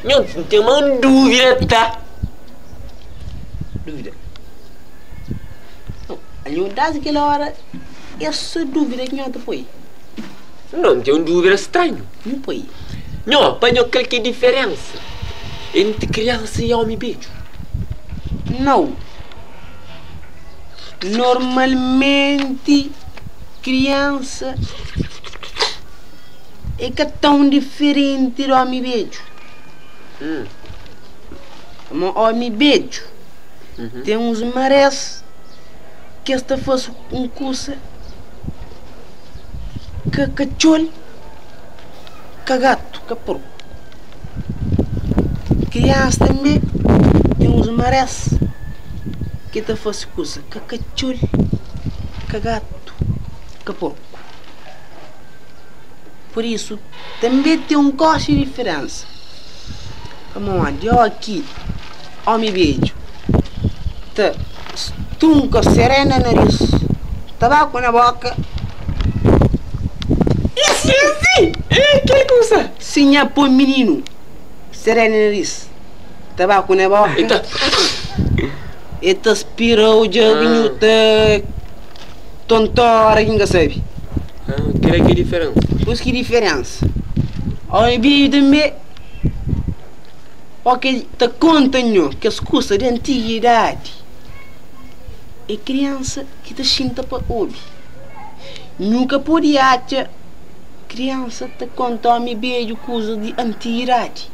Nho, N ten ma un dúvida ta. Dúvida? Nau, anho dasi kel óra é sô dúvida ki nho ta poi. Nau, N ten un dúvida stranhu. Nhu poi. Nho, pa nho kal ki é diferénsa entri kriansa i ómi bedju? Nau. Normalmenti kriansa é ka tãu diferenti di ómi bedju. Pamodi ómi bedju ten uns marés ki es ta fase un kusa ka katxol, ka gatu, ka porku. Kriansa tanbe ten uns marés ki ta fase kusa ka katxol, ka gatu, ka porku. Pur isu, tanbe ten un koxa di diferensa. Pamodi óki ómi bedju ta stunka serena na naris, tabaku na boka, I si, si! E kel kusa! Si nha poi mininu serena na naris, tabaku na boka, e ta spira-u dja ki nhu ta tontora ki N ka sabe. Kila ki é diferensa. Kuz ki diferensa? Ómi bedju tanbe, óki el ta konta nho kes kusa di antiguidadi, é kriansa ki ta xinta pa obi. Nhu ka pode atxa kriansa ta konta ómi bedju kuzas di antiguidadi.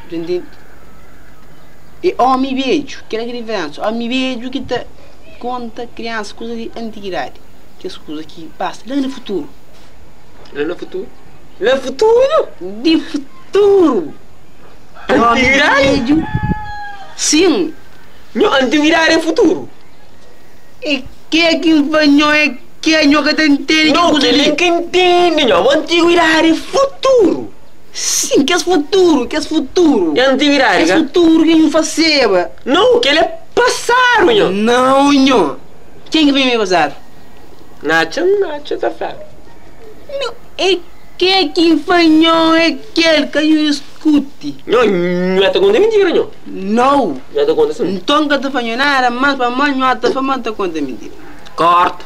Bu ta ntende? É ómi bedju, kila ki é diferensa. Ómi bedju ki ta konta kriansa kuza di antiguidadi, kes kuza ki pasa la na futuru. La na futuru? La futuru? Di futuru! Antiguidadi? Ómi bedju, sin. Nho, antiguidadi é futuru? É ke ki N fla nho, é ke nho ka ta ntende ki Nau, kuza kel-li li. N ka ntende nho, ma antiguidadi é futuru. Sin, kes futuru, kes futuru. É antiguidadi, Kes ka? futuru ki nhu faseba. Nau, kel-li é pasadu, nho. Nau, nho. Ken ki fla mi é pasadu? N atxa, N atxa ta fladu. Nau, é ke ki N fla nho é kel ka nhu diskuti. Nho, nhu ta konta mintira, nho. Nau. Nhu ta konta sin. Nton N ka ta fla nho nada más, pamodi nhu ta fla ma N ta konta mintira. Korta.